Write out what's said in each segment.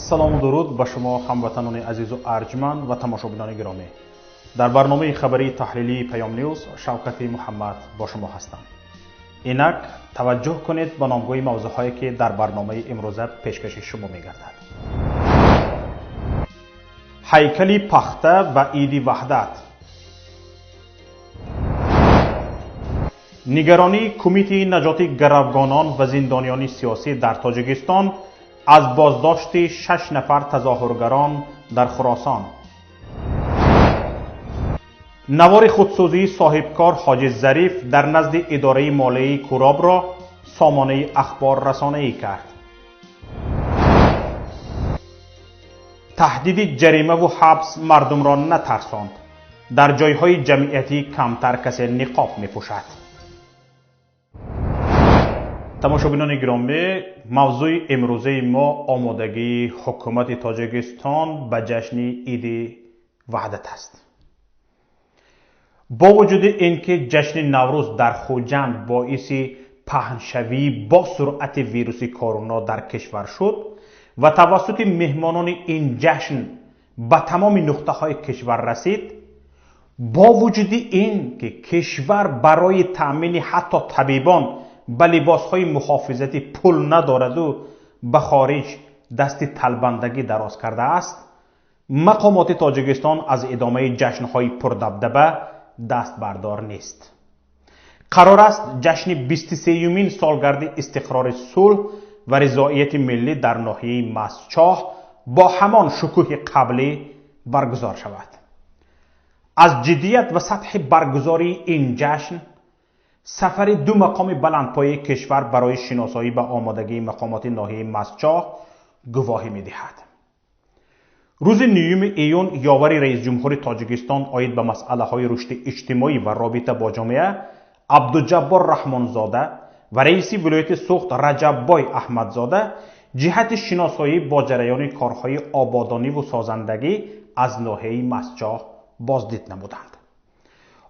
Салому дуруд ба шумо ҳамватанони азизу арҷманд ва тамошобинони гиромӣ. Дар барномаи хабарии таҳлилии Паём Ньюз Шавкати Муҳаммад бо шумо ҳастам. Инак таваҷҷӯҳ кунед ба номгӯи мавзӯъҳое ки дар барномаи имрӯза пешкаши шумо мегардад. Ҳайкали пахта ва иди ваҳдат. Нигаронии кумитаи наҷоти гаравгонон ва зиндониёни сиёсӣ дар Тоҷикистон аз боздошти 6 нафар тазоҳургарон дар Хуросон. Навори худсӯзии соҳибкор Ҳоҷи Зариф дар назди идораи молияи Кӯробро сомонаи Ахбор расонаӣ кард. Таҳдиди ҷаримаву ҳабс мардумро натарсонд. Дар ҷойҳои ҷамъиятӣ камтар касе ниқоб мепӯшад. Тамошобинони гиромӣ, мавзӯи имрӯзаи мо омодагии ҳукумати Тоҷикистон ба ҷашни иди ваҳдат аст. Бо вуҷуди ин ки ҷашни Наврӯз дар Хуҷанд боиси паҳншавии бо суръати вируси корона дар кишвар шуд ва тавассути меҳмонони ин ҷашн ба тамоми нуқтаҳои кишвар расид, бо вуҷуди ин ки кишвар барои таъмини ҳатто табибон ба либосҳои муҳофизатӣ пул надораду ба хориҷ дасти талбандагӣ дароз кардааст, мақомоти Тоҷикистон аз идомаи ҷашнҳои пурдабдаба дастбардор нест. Қарор аст ҷашни 23-юмин солгарди истиқрори сулҳ ва ризоияти миллӣ дар ноҳияи Мастчоҳ бо ҳамон шукӯҳи қаблӣ баргузор шавад. Аз ҷиддият ва сатҳи баргузории ин ҷашн сафари ду мақоми баландпояи кишвар барои шиносоӣ ба омодагии мақомоти ноҳияи Мастчоҳ гувоҳӣ медиҳад. Рӯзи 9 июн ёвари раисҷумҳури Тоҷикистон оид ба масъалаҳои рушди иҷтимоӣ ва робита бо ҷомеа Абдуҷаббор Раҳмонзода ва раиси вилояти Суғд Раҷаббой Аҳмадзода ҷиҳати шиносоӣ бо ҷараёни корҳои ободониву созандагӣ аз ноҳияи Мастчоҳ боздид намуданд.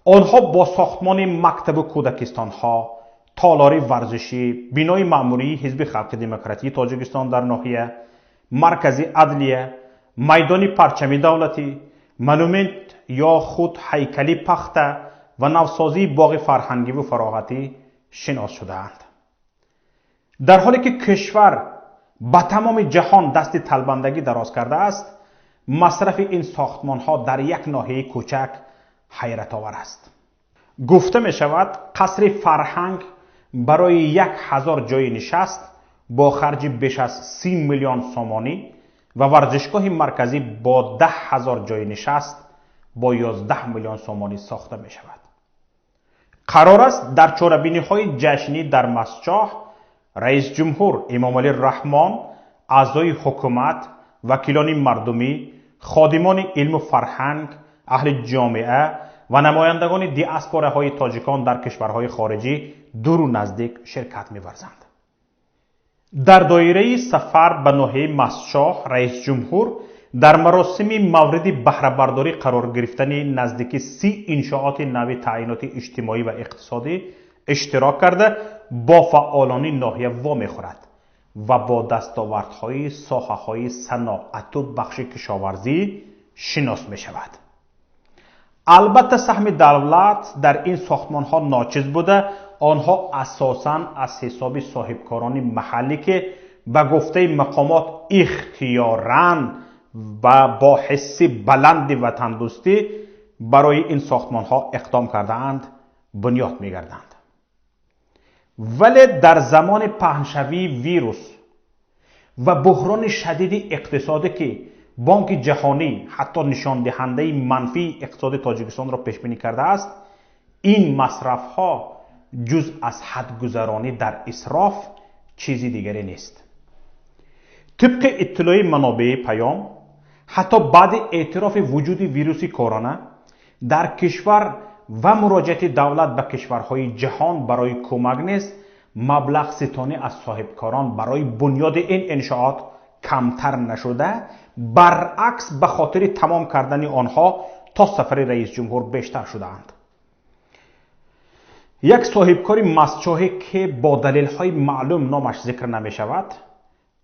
Онҳо бо сохтмони мактабу кӯдакистонҳо, толори варзишӣ, бинои маъмурии Ҳизби халқи демократии Тоҷикистон дар ноҳия, маркази адлия, майдони парчами давлатӣ, монумент ё худ ҳайкали пахта ва навсозии боғи фарҳангиву фароғатӣ шинос шудаанд. Дар ҳоле ки кишвар ба тамоми ҷаҳон дасти талбандагӣ дароз кардааст, масрафи ин сохтмонҳо дар як ноҳияи кӯчак ҳайратовар аст. Гуфта мешавад, қасри фарҳанг барои 1000 ҷойи нишаст бо харҷи беш аз 30 миллион сомонӣ ва варзишгоҳи марказӣ бо 10 000 ҷойи нишаст бо 11 миллион сомонӣ сохта мешавад. Қарор аст дар чорабиниҳои ҷашнӣ дар Мастчоҳ раисҷумҳур Эмомалӣ Раҳмон, аъзои ҳукумат, вакилони мардумӣ, ходимони илму фарҳанг, аҳли ҷомеа ва намояндагони диаспораҳои тоҷикон дар кишварҳои хориҷӣ дуру наздик ширкат меварзанд. Дар доираи сафар ба ноҳияи Мастчоҳ раисҷумҳур дар маросими мавриди баҳрабардорӣ қарор гирифтани наздики 30 иншооти нави таъиноти иҷтимоӣ ва иқтисодӣ иштирок карда бо фаъолони ноҳия вомехӯрад ва бо дастовардҳои соҳаҳои саноату бахши кишоварзӣ шинос мешавад. Албатта, саҳми давлат дар ин сохтмонҳо ночиз буда, онҳо асосан аз ҳисоби соҳибкорони маҳаллӣ, ки ба гуфтаи мақомот ихтиёран ва бо ҳисси баланди ватандӯстӣ барои ин сохтмонҳо иқдом кардаанд, бунёд мегарданд. Вале дар замони паҳншавии вирус ва буҳрони шадиди иқтисодӣ, ки Бонки ҷаҳонӣ ҳатто нишондиҳандаи манфии иқтисоди Тоҷикистонро пешбинӣ кардааст, ин масрафҳо ҷуз аз ҳадгузаронӣ дар исроф чизи дигаре нест. Тибқи иттилои манобеи Паём, ҳатто баъди эътирофи вуҷуди вируси корона дар кишвар ва муроҷиати давлат ба кишварҳои ҷаҳон барои кӯмак низ, маблағситонӣ аз соҳибкорон барои бунёди ин иншоот камтар нашуда, баръакс ба хотири тамом кардани онҳо то сафари раисҷумҳур бештар шудаанд. Як соҳибкори мастчоҳе, ки бо далелҳои маълум номаш зикр намешавад,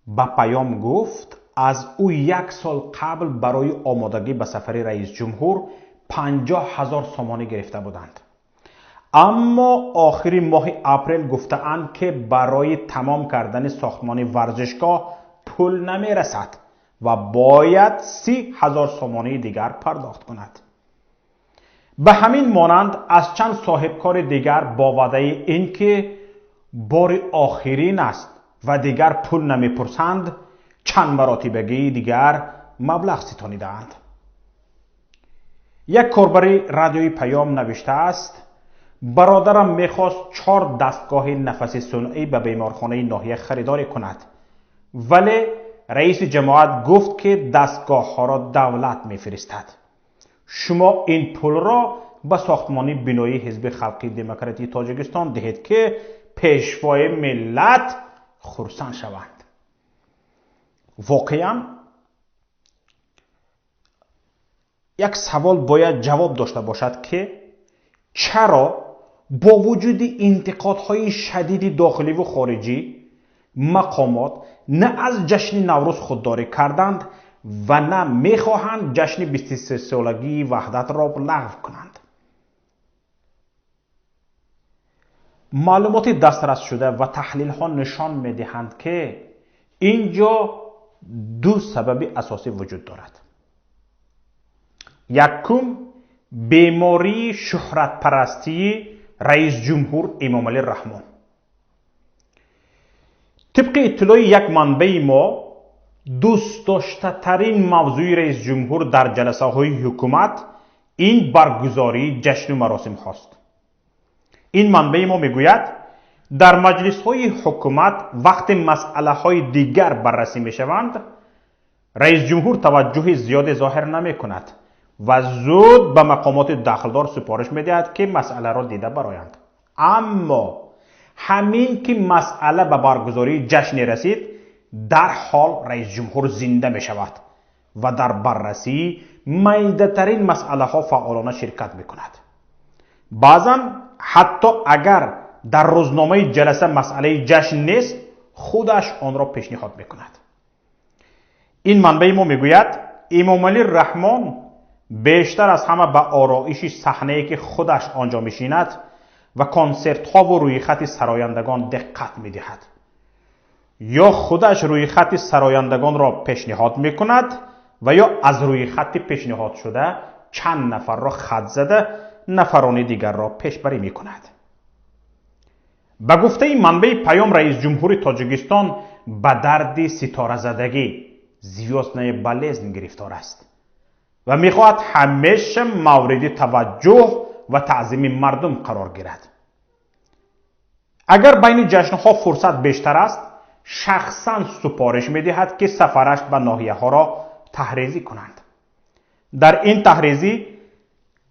ба Паём гуфт: Аз ӯ як сол қабл барои омодагӣ ба сафари раисҷумҳур 50 000 сомонӣ гирифта буданд. Аммо охири моҳи апрел гуфтаанд, ки барои тамом кардани сохтмони варзишгоҳ пул намерасад ва бояд 30 000 сомонии дигар пардохт кунад. Ба ҳамин монанд аз чанд соҳибкори дигар бо ваъдаи ин ки бори охирин аст ва дигар пул намепурсанд, чанд маротибагии дигар маблағ ситонидаанд. Як корбари Радиои Паём навиштааст: «Бародарам мехост чор дастгоҳи нафаси сунъӣ ба беморхонаи ноҳия харидорӣ кунад, вале раиси ҷамоат гуфт, ки дастгоҳҳоро давлат мефиристад, шумо ин пулро ба сохтмони бинои Ҳизби Халқии Демократии Тоҷикистон диҳед, ки Пешвои миллат хурсанд шаванд». Воқеан, як савол бояд ҷавоб дошта бошад, ки чаро бо вуҷуди интиқодҳои шадиди дохиливу хориҷӣ мақомот на аз ҷашни Наврӯз худдорӣ карданд ва на мехоҳанд ҷашни 23-солагии Ваҳдатро лағв кунанд. Маълумоти дастрасшуда ва таҳлилҳо нишон медиҳанд, ки ин ҷо ду сабаби асосӣ вуҷуд дорад. Якум, бемории шӯҳратпарастии раисҷумҳур Эмомалӣ Раҳмон. Тибқи иттилои як манбаи мо, дӯстдоштатарин мавзӯи раисҷумҳур дар ҷаласаҳои ҳукумат ин баргузории ҷашну маросимҳост. Ин манбаи мо мегӯяд, дар маҷлисҳои ҳукумат вақте масъалаҳои дигар баррасӣ мешаванд, раисҷумҳур таваҷҷӯҳи зиёде зоҳир намекунад ва зуд ба мақомоти дахлдор супориш медиҳад, ки масъаларо дида бароянд. Аммо ҳамин ки масъала ба баргузории ҷашне расид, дарҳол раисҷумҳур зинда мешавад ва дар баррасии майдатарин масъалаҳо фаъолона ширкат мекунад. Баъзан ҳатто агар дар рӯзномаи ҷаласа масъалаи ҷашн нест, худаш онро пешниҳод мекунад. Ин манбаи мо мегӯяд, Эмомалӣ Раҳмон бештар аз ҳама ба ороиши саҳнае, ки худаш он ҷо мешинад, ва консертҳову рӯйхати сарояндагон диққат медиҳад. Ё худаш рӯйхати сарояндагонро пешниҳод мекунад ва ё аз рӯйхати пешниҳодшуда чанд нафарро хат зада, нафарони дигарро пешбарӣ мекунад. Ба гуфтаи манбаи Паём, раисҷумҳури Тоҷикистон ба дарди ситоразадагӣ, звёздная болезнь, гирифтор аст ва мехоҳад ҳамеша мавриди таваҷҷӯҳ ва таъзими мардум қарор гирад. Агар байни ҷашнҳо фурсат бештар аст, шахсан супориш медиҳад, ки сафараш ба ноҳияҳоро таҳрезӣ кунанд. Дар ин таҳрезӣ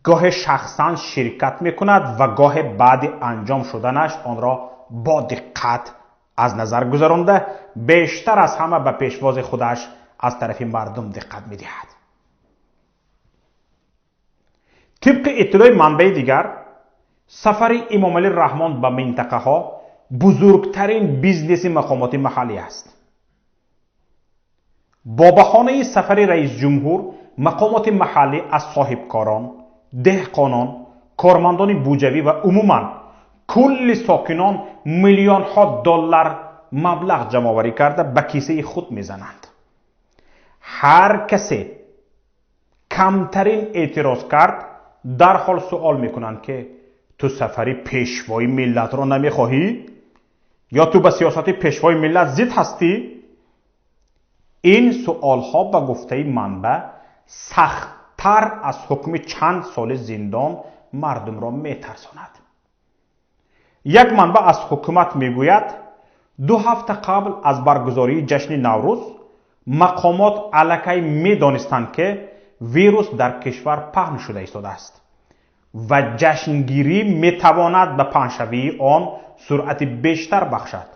гоҳе шахсан ширкат мекунад ва гоҳе баъди анҷом шуданаш онро бо диққат аз назар гузаронда, бештар аз ҳама ба пешвози худаш аз тарафи мардум диққат медиҳад. Тибқи иттилои манбаи дигар, сафари Эмомалӣ Раҳмон ба минтақаҳо бузургтарин бизнеси мақомоти маҳаллӣ аст. Бо баҳонаи сафари раисҷумҳур мақомоти маҳаллӣ аз соҳибкорон, деҳқонон, кормандони буҷавӣ ва умуман кулли сокинон миллионҳо доллар маблағ ҷамъоварӣ карда, ба кисаи худ мезананд. Ҳар касе камтарин эътироз кард, дарҳол суол мекунанд, ки ту сафари Пешвои миллатро намехоҳӣ ё ту ба сиёсати Пешвои миллат зид ҳастӣ? Ин суолҳо, ба гуфтаи манбаъ, сахттар аз ҳукми чанд соли зиндон мардумро метарсонад. Як манбаъ аз ҳукумат мегӯяд, 2 ҳафта қабл аз баргузории ҷашни Наврӯз мақомот аллакай медонистанд, ки вирус дар кишвар паҳн шуда истодааст ва ҷашнгирӣ метавонад ба паҳншавии он суръати бештар бахшад.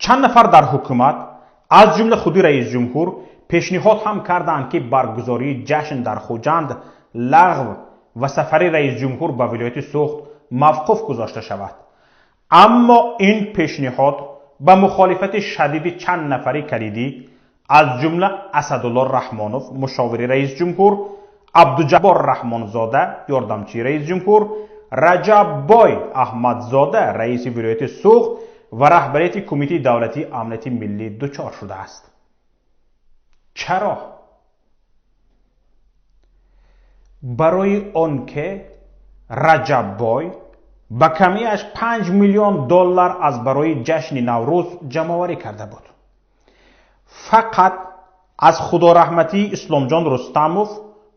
Чанд нафар дар ҳукумат, аз ҷумла худи раисҷумҳур, пешниҳод ҳам карданд, ки баргузории ҷашн дар Хуҷанд лағв ва сафари раисҷумҳур ба вилояти Суғд мавқуф гузошта шавад. Аммо ин пешниҳод ба мухолифати шадиди чанд нафари калидӣ, Аз ҷумла Асадулло Раҳмонов, мушовири раисҷумҳур, Абдуҷаббор Раҳмонзода, ёрдамчии раисҷумҳур, Раҷаббой Аҳмадзода, раиси вилояти Суғд ва раҳбарияти Кумитаи давлатии амнияти миллӣ дучор шудааст. Чаро? Барои он ки Раҷаббой ба камиаш 5 миллион доллар аз барои ҷашни Наврӯз ҷамъоварӣ карда буд. Фақат аз худораҳматии Исломҷон Рустамов,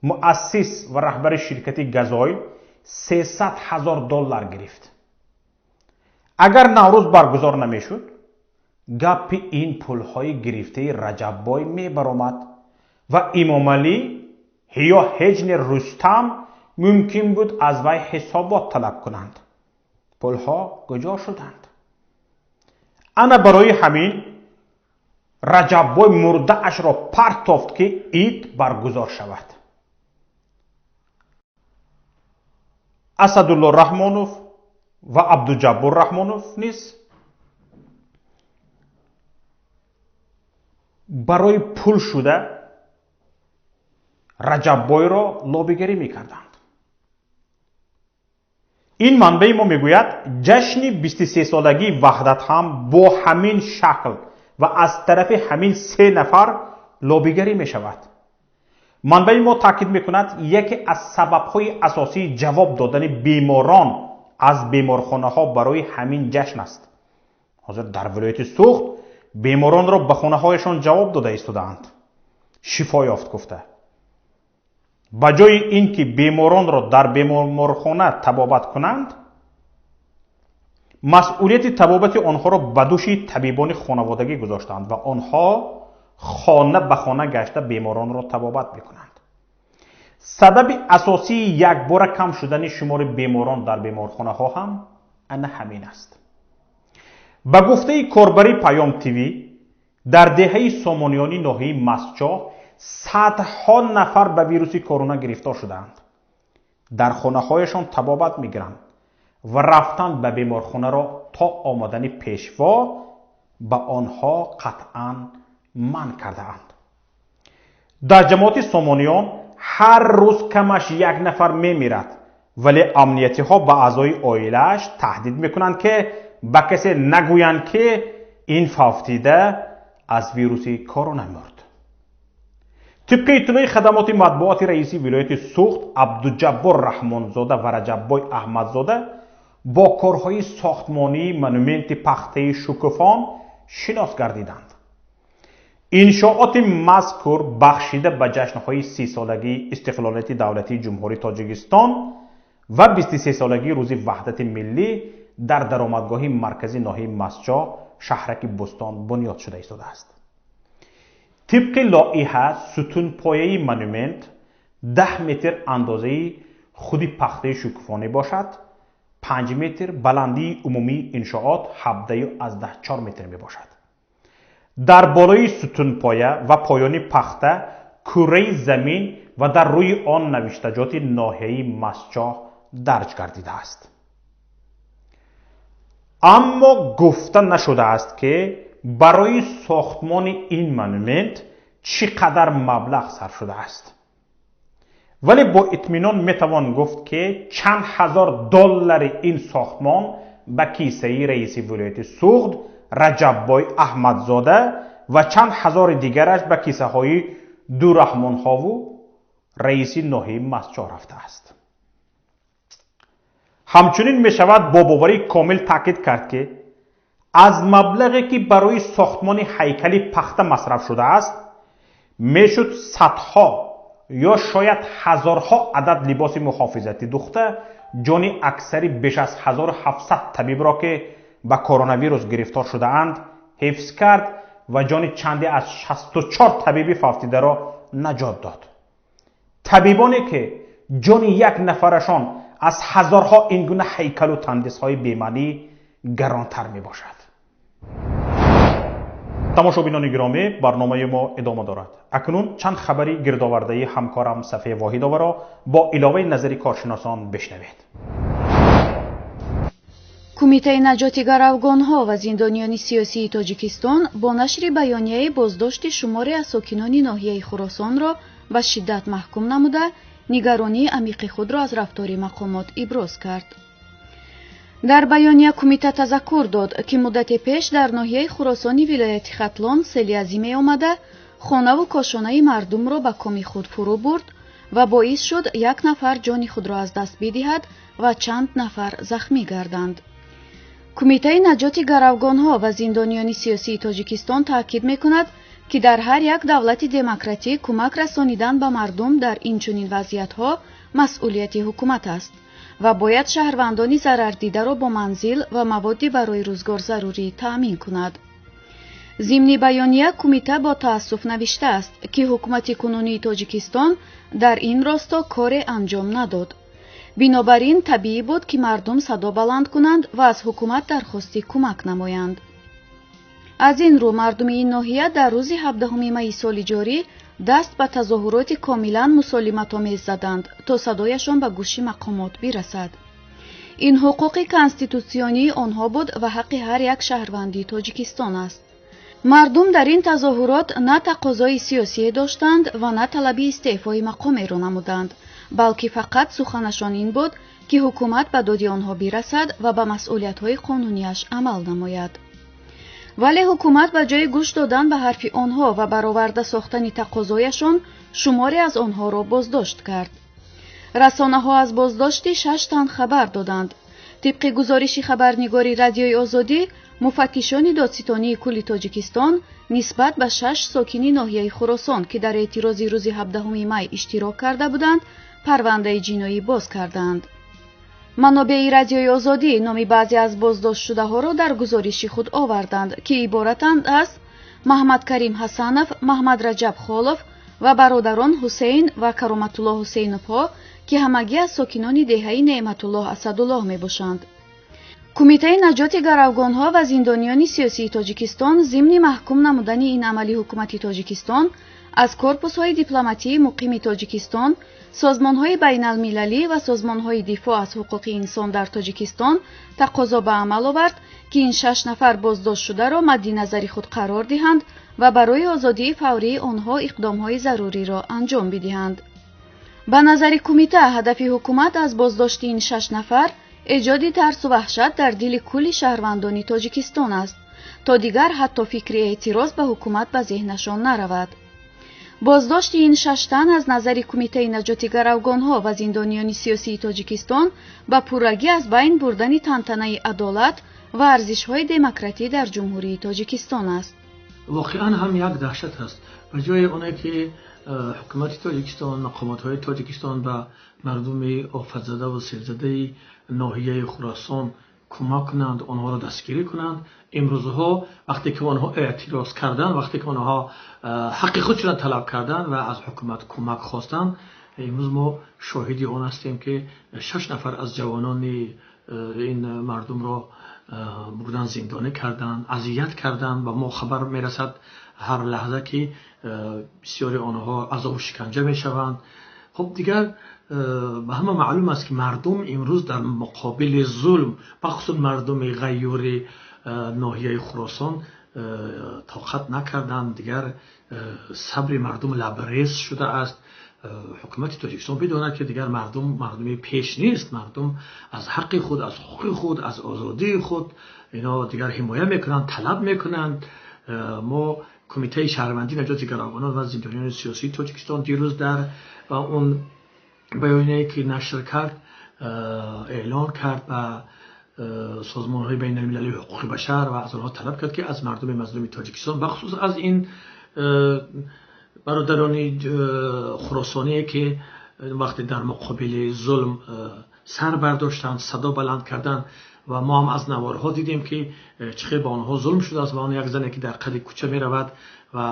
муассис ва раҳбари ширкати Газойл, 300 ҳазор доллар гирифт. Агар Наврӯз баргузор намешуд, гапи ин пулҳои гирифтаи Раҷаббой мебаромад ва Имомалӣ ё ҳеҷ не Рустам мумкин буд аз вай ҳисобот талаб кунанд. Пулҳо куҷо шуданд? Ана барои ҳамин Раҷаббой мурдаашро партофт, ки ид баргузор шавад. Асадулло Раҳмонов ва Абдуҷаббор Раҳмонов низ барои пул шуда Раҷаббойро лобигарӣ мекарданд. Ин манбаи мо мегӯяд, ҷашни 23-солагии Ваҳдат ҳам бо ҳамин шакл ва аз тарафи ҳамин се нафар лобигарӣ мешавад. Манбаи мо таъкид мекунад, яке аз сабабҳои асосии ҷавоб додани беморон аз беморхонаҳо барои ҳамин ҷашн аст. Ҳозир дар вилояти Суғд беморонро ба хонаҳояшон ҷавоб дода истодаанд, шифо ёфт гуфта. Ба ҷои ин ки беморонро дар беморхона табобат кунанд, масъулияти табобати онҳоро ба дӯши табибони хонаводагӣ гузоштаанд ва онҳо хона ба хона гашта беморонро табобат мекунанд. Сабаби асосии якбора кам шудани шумори беморон дар беморхонаҳо ҳам ана ҳамин аст. Ба гуфтаи корбари Паём ТВ, дар деҳаи Сомониёни ноҳияи Мастчоҳ садҳо нафар ба вируси корона гирифтор шудаанд. Дар хонаҳояшон табобат мегиранд ва рафтан ба беморхонаро то омадани пешво ба онҳо қатъан манъ кардаанд. Дар ҷамоати Сомониён ҳар рӯз камаш як нафар мемирад, вале амниятиҳо ба аъзои оилааш таҳдид мекунанд, ки ба касе нагӯянд, ки ин фавтида аз вируси корона мурд. Тибқи иттилои хадамоти матбуоти раиси вилояти Суғд, Абдуҷаббор Раҳмонзода ва Раҷаббой Аҳмадзода бо корҳои сохтмонии монументи пахтаи шукуфон шинос гардиданд. Иншооти мазкур бахшида ба ҷашнҳои 30-солагии истиқлолияти давлатии Ҷумҳурии Тоҷикистон ва 23-солагии рӯзи ваҳдати миллӣ дар даромадгоҳи маркази ноҳияи Мастчоҳ, шаҳраки Бӯстон бунёд шуда истодааст. Тибқи лоиҳа, сутунпояи монумент 10 метр андозаи худи пахтаи шукуфонӣ бошад, 5 метр баландии умумии иншоот 17,4 метр мебошад. Дар болои сутунпоя ва поёни пахта кӯраи замин ва дар рӯи он навиштаҷоти ноҳияи Мастчоҳ дарҷ гардидааст. Аммо гуфта нашудааст, ки барои сохтмони ин монумент чӣ қадар маблағ сарф шудааст. Вале бо итминон метавон гуфт, ки чанд ҳазор доллари ин сохтмон ба кисаи раиси вилояти Суғд Раҷаббой Аҳмадзода ва чанд ҳазори дигараш ба кисаҳои ду раҳмонҳову раиси ноҳияи Мастчоҳ рафтааст. Ҳамчунин мешавад бо боварии комил таъкид кард, ки аз маблағе ки барои сохтмони ҳайкали пахта масраф шудааст, мешуд садҳо ё шояд ҳазорҳо адад либоси муҳофизатӣ духта ҷони аксари беш аз 1700 табибро, ки ба коронавирус гирифтор шудаанд, ҳифз кард ва ҷони чанде аз 64 табиби фавтидаро наҷот дод. Табибоне ки ҷони як нафарашон аз ҳазорҳо ин гуна ҳайкалу тандисҳои бемаънӣ гаронтар мебошад. Тамошобинони гиромӣ, барномаи мо идома дорад. Акнун чанд хабари гирдовардаи ҳамкорам Сафия Воҳидоваро бо иловаи назари коршиносон бишнавед. Кумитаи наҷоти гаравгонҳо ва зиндониёни сиёсии Тоҷикистон бо нашри баёнияи боздошти шуморе аз сокинони ноҳияи Хуросонро ба шиддат маҳкум намуда, нигаронии амиқи худро аз рафтори мақомот иброз кард. Дар баёния кумита тазаккур дод, ки муддате пеш дар ноҳияи Хуросони вилояти Хатлон сели азиме омада, хонаву кошонаи мардумро ба коми худ фурӯ бурд ва боис шуд як нафар ҷони худро аз даст бидиҳад ва чанд нафар захмӣ гарданд. Кумитаи наҷоти гаравгонҳо ва зиндониёни сиёсии Тоҷикистон таъкид мекунад, ки дар ҳар як давлати демократӣ кӯмак расонидан ба мардум дар ин чунин вазъиятҳо масъулияти ҳукумат аст ва бояд шаҳрвандони зарардидаро бо манзил ва маводи барои рӯзгор зарурӣ таъмин кунад. Зимни баёния кумита бо таассуф навиштааст, ки ҳукумати кунунии Тоҷикистон дар ин росто коре анҷом надод. Бинобар ин табиӣ буд, ки мардум садо баланд кунанд ва аз ҳукумат дархости кӯмак намоянд. Аз ин рӯ мардуми ин ноҳия дар рӯзи 17 майи соли ҷорӣ даст ба тазоҳуроти комилан мусолиматомез заданд, то садояшон ба гӯши мақомот бирасад. Ин ҳуқуқи конститутсионии онҳо буд ва ҳаққи ҳар як шаҳрванди Тоҷикистон аст. Мардум дар ин тазоҳурот на тақозои сиёсие доштанд ва на талаби истеъфои мақомеро намуданд, балки фақат суханашон ин буд, ки ҳукумат ба доди онҳо бирасад ва ба масъулиятҳои қонунияш амал намояд. Вале ҳукумат ба ҷои гӯш додан ба ҳарфи онҳо ва бароварда сохтани тақозояшон шуморе аз онҳоро боздошт кард. Расонаҳо аз боздошти 6 тан хабар доданд. Тибқи гузориши хабарнигори Радиои Озодӣ, муфаттишони додситонии кулли Тоҷикистон нисбат ба 6 сокини ноҳияи Хуросон, ки дар эътирози рӯзи 17 май иштирок карда буданд, парвандаи ҷиноӣ боз карданд. Манобеи Радиои Озодӣ номи баъзе аз боздоштшудаҳоро дар гузориши худ оварданд, ки иборатанд аз Маҳмадкарим Ҳасанов, Маҳмадраҷаб Холов ва бародарон Ҳусейн ва Кароматуллоҳ Ҳусейновҳо, ки ҳамагӣ аз сокинони деҳаи Неъматуллоҳ Асадуллоҳ мебошанд. Кумитаи наҷоти гаравгонҳо ва зиндониёни сиёсии Тоҷикистон зимни маҳкум намудани ин амали ҳукумати Тоҷикистон аз корпусҳои дипломатии муқими Тоҷикистон, созмонҳои байналмилалӣ ва созмонҳои дифоъ аз ҳуқуқи инсон дар Тоҷикистон тақозо ба амал овард, ки ин 6 нафар боздоштшударо мадди назари худ қарор диҳанд ва барои озодии фаврии онҳо иқдомҳои заруриро анҷом бидиҳанд. Ба назари кумита, ҳадафи ҳукумат аз боздошти ин 6 нафар эҷоди тарсу ваҳшат дар дили кулли шаҳрвандони Тоҷикистон аст, то дигар ҳатто фикри эътироз ба ҳукумат ба зеҳнашон наравад. Боздошти ин 6 тан аз назари Кумитаи наҷоти гаравгонҳо ва зиндониёни сиёсии Тоҷикистон ба пуррагӣ аз байн бурдани тантанаи адолат ва арзишҳои демократӣ дар Ҷумҳурии Тоҷикистон аст. Воқеан ҳам як даҳшат аст. Ба ҷои оне ки ҳукумати Тоҷикистон, мақомотҳои Тоҷикистон ба мардуми офатзада ва селзадаи ноҳияи Хуросон кӯмак кунанд, онҳоро дастгирӣ кунанд, имрӯзҳо вақте ки онҳо эътироз карданд, вақте ки онҳо ҳаққи худшонро талаб карданд ва аз ҳукумат кӯмак хостанд, имрӯз мо шоҳиди он ҳастем, ки 6 нафар аз ҷавонони ин мардумро бурдан зиндонӣ карданд, азият карданд ва мо хабар мерасад ҳар лаҳза, ки бисёри онҳо азобу шиканҷа мешаванд. Хуб, дигар ба ҳама маълум аст, ки мардум имрӯз дар муқобили зулм, бахусус мардуми ғайюри ноҳияи Хуросон, тоқат накарданд. Дигар сабри мардум лабрез шудааст. Ҳукумати Тоҷикистон бидонад, ки дигар мардум мардуми пеш нест. Мардум аз ҳаққи худ, аз ҳуқуқи худ, аз озодии худ ино дигар ҳимоя мекунанд, талаб мекунанд. Мо Кумитаи шаҳрвандии наҷоти гаравгонон ва зиндониёни сиёсии Тоҷикистон дирӯз дар он баёнияе ки нашр кард, эълон кард ба созмонҳои байналмилалии ҳуқуқи башар ва аз онҳо талаб кард, ки аз мардуми мазлуми Тоҷикистон, бахусус аз ин бародарони хуросоние, ки вақте дар муқобили зулм сар бардоштанд, садо баланд карданд ва мо ҳам аз наворҳо дидем, ки чӣ хел ба онҳо зулм шудааст ва он як зане, ки дар қади кӯча меравад ва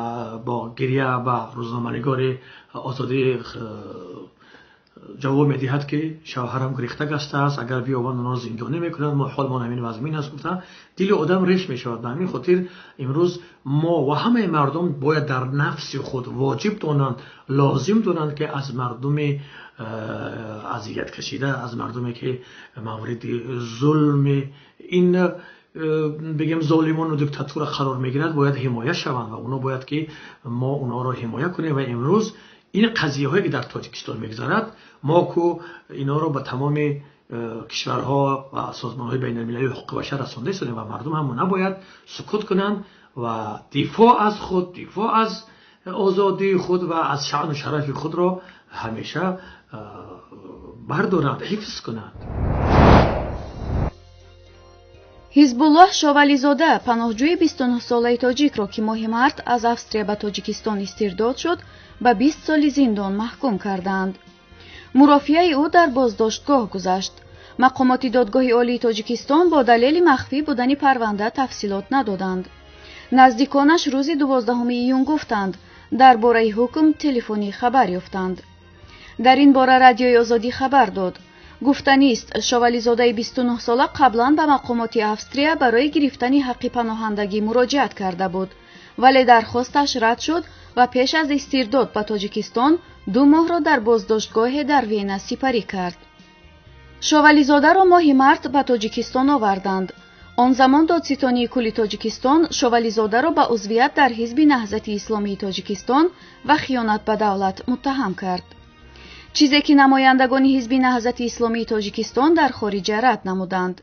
бо гиря ба рӯзноманигори Озодӣ ҷавоб медиҳад, ки шавҳарам гурехта гаштааст, агар биёбанд, онҳоро зиндонӣ мекунанд, мо ҳолмон ҳамин вазмин аст, гуфта дили одам реш мешавад. Ба ҳамин хотир имрӯз мо ва ҳамаи мардум бояд дар нафси худ воҷиб донанд, лозим донанд, ки аз мардуми азият кашида, аз мардуме ки мавриди зулми ин бигем золимону диктатура қарор мегирад, бояд ҳимоя шаванд ва онҳо бояд ки мо онҳоро ҳимоя кунем. Ва имрӯз ин қазияҳое ки дар Тоҷикистон мегузарад, мо ку инҳоро ба тамоми кишварҳо ва созмонҳои байналмилалии ҳуқуқи башар расонда истодем ва мардум ҳам набояд сукут кунанд ва дифоъ аз худ, дифоъ аз озодии худ ва аз шаъну шарафи худро ҳамеша бардоранд, ҳифз кунанд. Ҳизбуллоҳ Шовализода, паноҳҷӯи 29-солаи тоҷикро, ки моҳи март аз Австрия ба Тоҷикистон истирдод шуд, ба 20 соли зиндон маҳкум карданд. Мурофиаи ӯ дар боздоштгоҳ гузашт. Мақомоти Додгоҳи Олии Тоҷикистон бо далели махфӣ будани парванда тафсилот надоданд. Наздиконаш рӯзи 12 июн гуфтанд, дар бораи ҳукм телефонӣ хабар ёфтанд. Дар ин бора Радиои Озодӣ хабар дод. Гуфтанист, Шовализодаи 29-сола қаблан ба мақомоти Австрия барои гирифтани ҳаққи паноҳандагӣ муроҷиат карда буд, вале дархосташ рад шуд ва пеш аз истирдод ба Тоҷикистон 2 моҳро дар боздоштгоҳе дар Вена сипарӣ кард. Шовализодаро моҳи март ба Тоҷикистон оварданд. Он замон Додситонии кулли Тоҷикистон Шовализодаро ба узвият дар Ҳизби Наҳзати Исломии Тоҷикистон ва хиёнат ба давлат муттаҳам кард, чизе ки намояндагони Ҳизби Наҳзати Исломии Тоҷикистон дар хориҷа рад намуданд.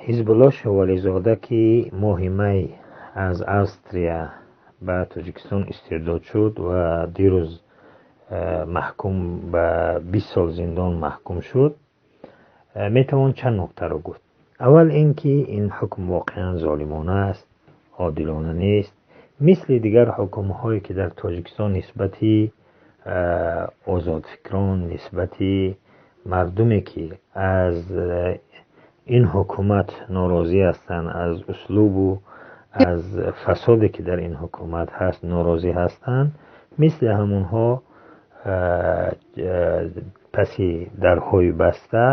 Ҳизбуллоҳ Шовализода, ки моҳи май аз Австрия ба Тоҷикистон истирдод шуд ва дирӯз маҳкум ба 20 сол зиндон маҳкум шуд, метавон чанд нуктаро гуфт. Аввал ин ки ин ҳукм воқеан золимона аст, одилона нест, мисли дигар ҳукмҳое ки дар Тоҷикистон нисбати озодфикрон, нисбати мардуме ки аз ин ҳукумат норозӣ ҳастанд, аз услубу аз фасоде ки дар ин ҳукумат ҳаст норозӣ ҳастанд, мисли ҳамонҳо паси дарҳои баста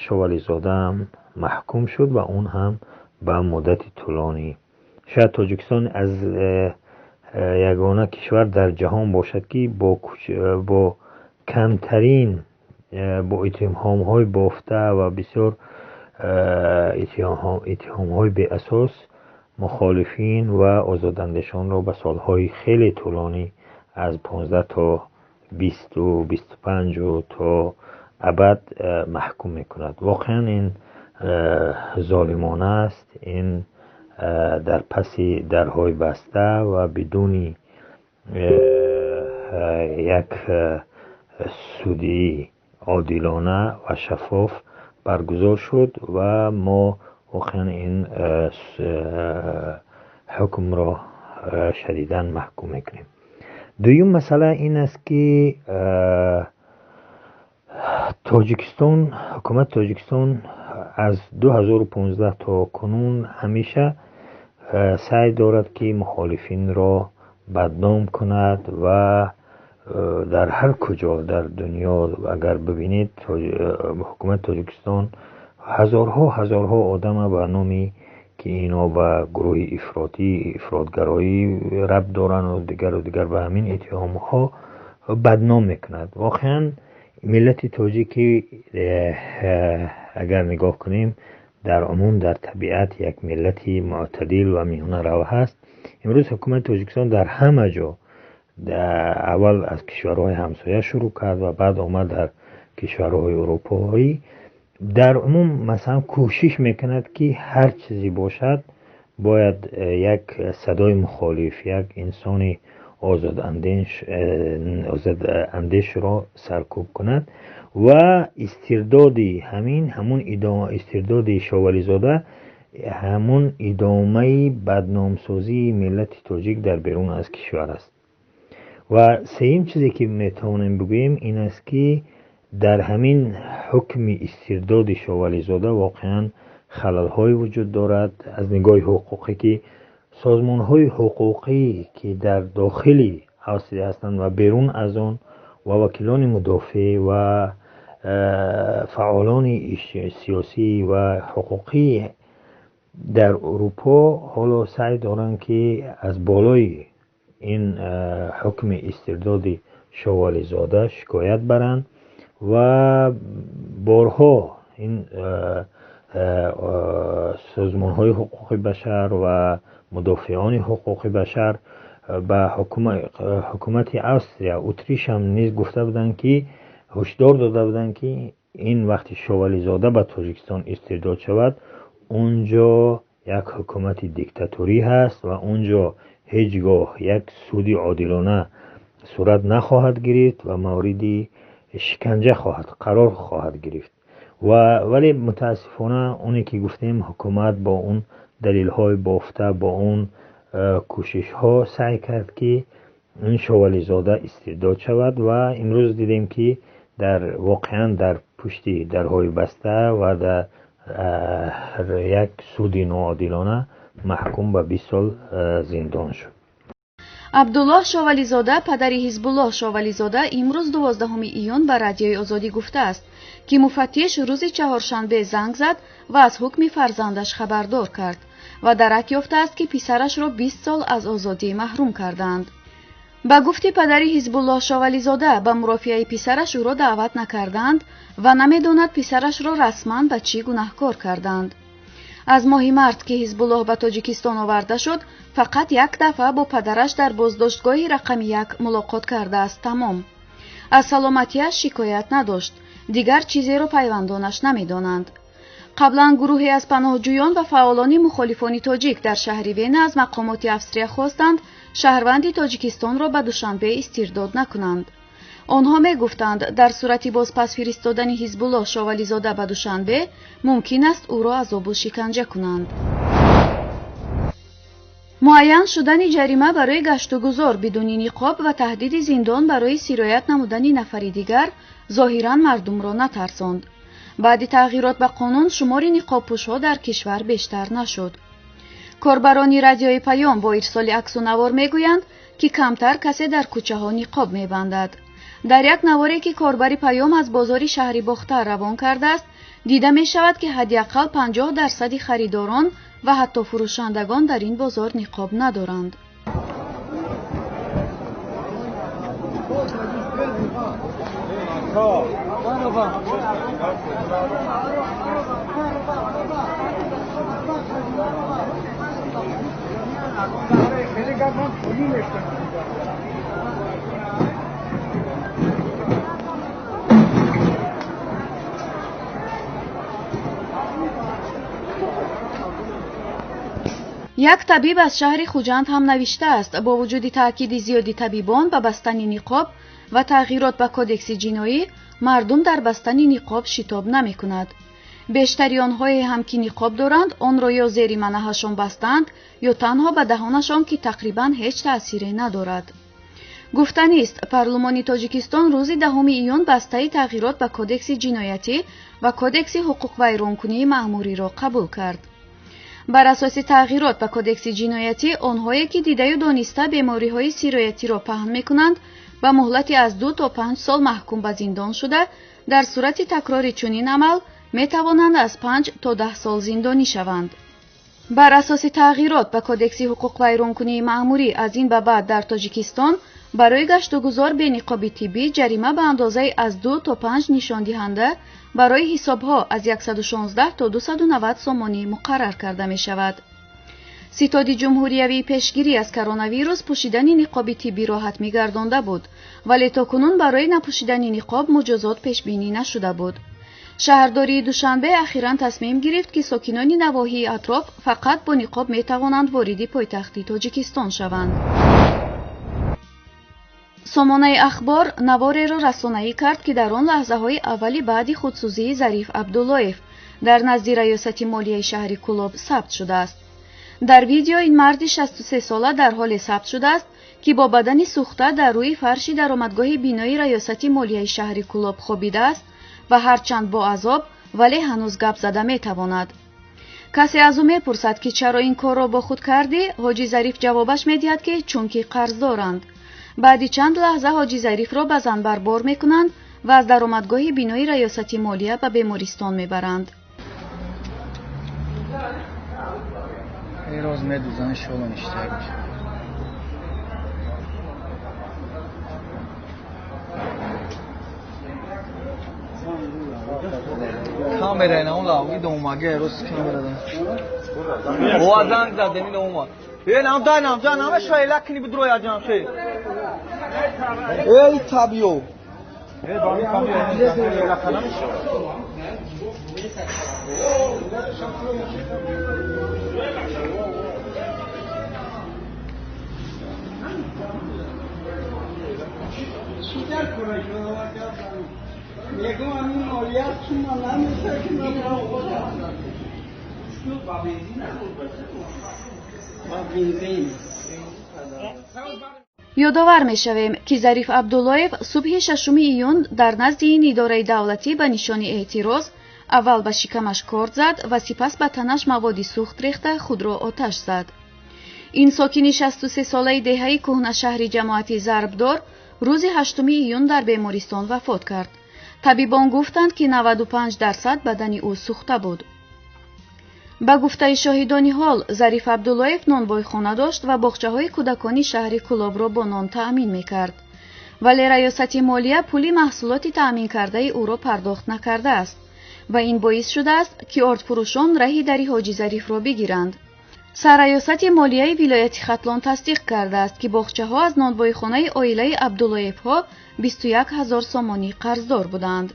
Шовализодаам маҳкум шуд ва он ҳам ба муддати тӯлонӣ. Шояд Тоҷикистон аз ягона кишвар дар ҷаҳон бошад, ки бо камтарин, бо иттиҳомҳои бофта ва бисёр иттиҳомҳои беасос мухолифин ва озодандешонро ба солҳои хеле тӯлонӣ аз 15 то 20 25 то абад маҳкум мекунад. Воқеан ин золимона аст, ин дар паси дарҳои баста ва бидуни як суди одилона ва шаффоф баргузор шуд ва мо воқеан ин ҳукмро шадидан маҳкум мекунем. Дуюм масъала ин аст, ки Тоҷикистон, ҳукумати Тоҷикистон аз 2015 то кунун ҳамеша саъй дорад, ки мухолифинро бадном кунад ва дар ҳар куҷо дар дунё агар бибинед, ҳукумати Тоҷикистон ҳазорҳо ҳазорҳо одама ба номи ки ино ба гурӯҳи ифротӣ, ифротгароӣ рабт доранд дигару дигар ба ҳамин иттиҳомҳо бадном мекунад. Воқеан миллати тоҷикӣ, агар нигоҳ кунем, дар умум дар табиат як миллати мӯътадил ва миёнарав ҳаст. Имрӯз ҳукумати Тоҷикистон дар ҳама ҷо, аввал аз кишварҳои ҳамсоя шурӯъ кард ва баъд омад дар кишварҳои урупоӣ, дар умум масалан кӯшиш мекунад, ки ҳар чизе бошад, бояд як садои мухолиф, як инсони озодандешро саркӯб кунад ва истирдоди ҳамин ҳамун истирдоди Шовализода ҳамун идомаи бадномсозии миллати тоҷик дар берун аз кишвар аст. Ва сеюм чизе ки метавонем бигӯем ин аст, ки дар ҳамин ҳукми истирдоди Шовализода воқеан халалҳое вуҷуд дорад аз нигоҳи ҳуқуқӣ, ки созмонҳои ҳуқуқӣ, ки дар дохили Австрия ҳастанд ва берун аз он, Ва вакилони мудофеъ ва фаъолони сиёсӣ ва ҳуқуқӣ дар Урупо ҳоло саъй доранд, ки аз болои ин ҳукми истирдоди Шовализода шикоят баранд ва борҳо ин созмонҳои ҳуқуқи башар ва мудофиъони ҳуқуқи башар ба ҳукумати Австрия, Утриш ҳам низ гуфта буданд, ки ҳушдор дода буданд, ки ин вақти Шовализода ба Тоҷикистон истирдод шавад, унҷо як ҳукумати диктаторӣ ҳаст ва унҷо ҳеҷ гоҳ як суди одилона сурат нахоҳад гирифт ва мавриди шиканҷа қарор хоҳад гирифт. Ва вале мутаассифона, оне ки гуфтем, ҳукумат бо он далелҳои бофта, бо он кӯшишҳо саъй кард, ки ин Шовализода истирдод шавад ва имрӯз дидем, ки дар воқеан дар пушти дарҳои баста ва дар як суди ноодилона маҳкум ба 20 сол зиндон шуд. Абдуллоҳ Шовализода, падари Ҳизбуллоҳ Шовализода, имрӯз 12 июн ба Радиои Озодӣ гуфтааст, ки муфаттиш рӯзи чаҳоршанбе занг зад ва аз ҳукми фарзандаш хабардор кард ва дарак ёфтааст, ки писарашро 20 сол аз озодӣ маҳрум кардаанд. Ба гуфти падари Ҳизбуллоҳ Шовализода, ба мурофиаи писараш ӯро даъват накардаанд ва намедонад, писарашро расман ба чӣ гунаҳкор кардаанд. Аз моҳи март, ки Ҳизбуллоҳ ба Тоҷикистон оварда шуд, фақат як дафъа бо падараш дар боздоштгоҳи рақами 1 мулоқот кардааст, тамом. Аз саломатиаш шикоят надошт, дигар чизеро пайвандонаш намедонанд. Қаблан гурӯҳе аз паноҳҷӯён ва фаъолони мухолифони тоҷик дар шаҳри Вена аз мақомоти Австрия хостанд, шаҳрванди Тоҷикистонро ба Душанбе истирдод накунанд. Онҳо мегуфтанд, дар сурати бозпас фиристодани Ҳизбуллоҳ Шовализода ба Душанбе мумкин аст ӯро азобу шиканҷа кунанд. Муайян шудани ҷарима барои гаштугузор бидуни ниқоб ва таҳдиди зиндон барои сироят намудани нафари дигар зоҳиран мардумро натарсонд. Баъди тағйирот ба қонун шумори ниқобпӯшҳо дар кишвар бештар нашуд. Корбарони Радиои Паём бо ирсоли аксу навор мегӯянд, ки камтар касе дар кӯчаҳо ниқоб мебандад. Дар як наворе, ки корбари Паём аз бозори шаҳри Бохтар равон кардааст, дида мешавад, ки ҳадди ақал 50% харидорон ва ҳатто фурӯшандагон дар ин бозор ниқоб надоранд. Як табиб аз шаҳри Хуҷанд ҳам навиштааст, бо вуҷуди таъкиди зиёди табибон ба бастани ниқоб ва тағйирот ба кодекси ҷиноӣ, мардум дар бастани ниқоб шитоб намекунад. Бештари онҳое ҳам, ки ниқоб доранд, онро ё зери манаҳашон бастаанд, ё танҳо ба даҳонашон, ки тақрибан ҳеҷ таъсире надорад. Гуфтанист, парлумони Тоҷикистон рӯзи 10 июн бастаи тағйирот ба кодекси ҷиноятӣ ва кодекси ҳуқуқвайронкунии маъмуриро қабул кард. Бар асоси тағйирот ба кодекси ҷиноятӣ, онҳое, ки дидаю дониста бемориҳои сироятиро паҳн мекунанд, ба муҳлати аз 2 то 5 сол маҳкум ба зиндон шуда, дар сурати такрори чунин амал метавонанд аз 5 то 10 сол зиндонӣ шаванд. Бар асоси тағйирот ба кодекси ҳуқуқвайронкунии маъмурӣ, аз ин ба баъд дар Тоҷикистон барои гаштугузор бе ниқоби тиббӣ ҷарима ба андозаи аз 2 то 5 нишондиҳанда барои ҳисобҳо аз 116 то 290 сомонӣ муқаррар карда мешавад. Ситоди ҷумҳуриявии пешгирӣ аз коронавирус пӯшидани ниқоби тиббиро ҳатмӣ гардонда буд, вале то кунун барои напӯшидани ниқоб муҷозот пешбинӣ нашуда буд. Шаҳрдории Душанбе ахиран тасмим гирифт, ки сокинони навоҳии атроф фақат бо ниқоб метавонанд вориди пойтахти Тоҷикистон шаванд. Сомонаи Ахбор навореро расонаӣ кард, ки дар он лаҳзаҳои аввали баъди худсӯзии Зариф Абдуллоев дар назди раёсати молияи шаҳри Кӯлоб сабт шудааст. Дар видео ин марди 63сола дар ҳоле сабт шудааст, ки бо бадани сӯхта дар рӯи фарши даромадгоҳи бинои раёсати молияи шаҳри Кӯлоб хобидааст ва ҳарчанд бо азоб, вале ҳанӯз гап зада метавонад. Касе аз ӯ мепурсад, ки чаро ин корро бо худ кардӣ? Ҳоҷи Зариф ҷавобаш медиҳад, ки чунки қарздоранд. Баъди чанд лаҳза ҳоҷи Зарифро ба занбар бор мекунанд ва аз даромадгоҳи бинои раёсати молия ба бемористон мебаранд. Камера ина он лавги домаге рос камера да. О занг задени дома. Э нам да нам да нам шайла кни бидро я ҷам ше. Эй табио. Э бами табио ела канам. Ёдовар мешавем, ки Зариф Абдуллоев субҳи 6 июн дар назди ин идораи давлатӣ ба нишони эътироз аввал ба шикамаш корд зад ва сипас ба танаш маводи сӯхт рехта худро оташ зад. Ин сокини 63-солаи деҳаи кӯҳнашаҳри ҷамоати Зарбдор рӯзи 8 июн дар бемористон вафот кард. Табибон гуфтанд, ки 95% бадани ӯ сӯхта буд. Ба гуфтаи шоҳидони ҳол, Зариф Абдуллоев нонвойхона дошт ва боғчаҳои кӯдакони шаҳри Кӯлобро бо нон таъмин мекард. Вале раёсати молия пули маҳсулоти таъминкардаи ӯро пардохт накардааст ва ин боис шудааст, ки ордфурӯшон раҳи дари ҳоҷи Зарифро бигиранд. Сарраёсати молияи вилояти Хатлон тасдиқ кардааст, ки боғчаҳо аз нонвойхонаи оилаи Абдуллоевҳо 21 ҳазор сомонӣ қарздор буданд.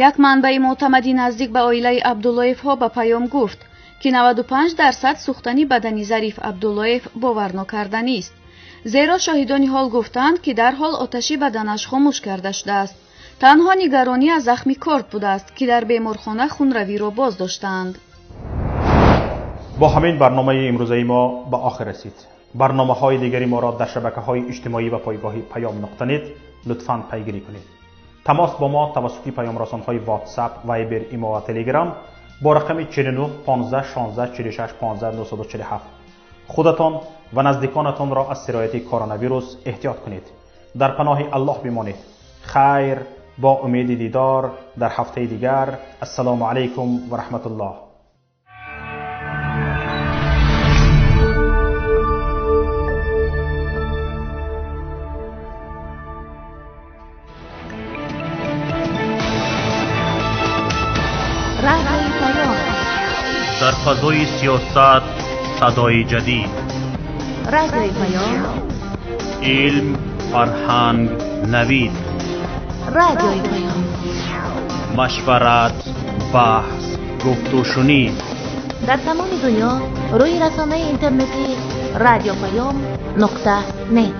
Як манбаи мӯътамади наздик ба оилаи Абдуллоевҳо ба Паём гуфт, ки 95% сӯхтани бадани Зариф Абдуллоев боварнокарданист. Зеро шоҳидони ҳол гуфтанд, ки дарҳол оташи баданаш хомӯш карда шудааст. Танҳо нигаронӣ аз захми корд будааст, ки дар беморхона хунравиро боз доштаанд. Бо ҳамин барномаи имрӯзаи мо ба охир расид. Барномаҳои дигари моро дар шабакаҳои иҷтимоӣ ва пойгоҳи Паём нуқта нет лутфан пайгирӣ кунед. Тамос бо мо тавассути паёмрасонҳои WhatsApp, Viber, Имо ва Telegram бо рақами 49 15 16 46 15 947. Худатон ва наздиконатонро аз сирояти коронавирус эҳтиёт кунед. Дар паноҳи Аллоҳ бимонед. Хайр, бо умеди дидор дар ҳафтаи дигар. Ассалому алайкум ва раҳматуллоҳ. Дар фазои сиёсат садои ҷадид, Радиои Паём, илм, фарҳанг, навид, Радиои Паём, машварат, баҳс, гуфтушунид. Дар тамоми дунё рӯи расонаи интернетӣ радиопаём нуқта нет.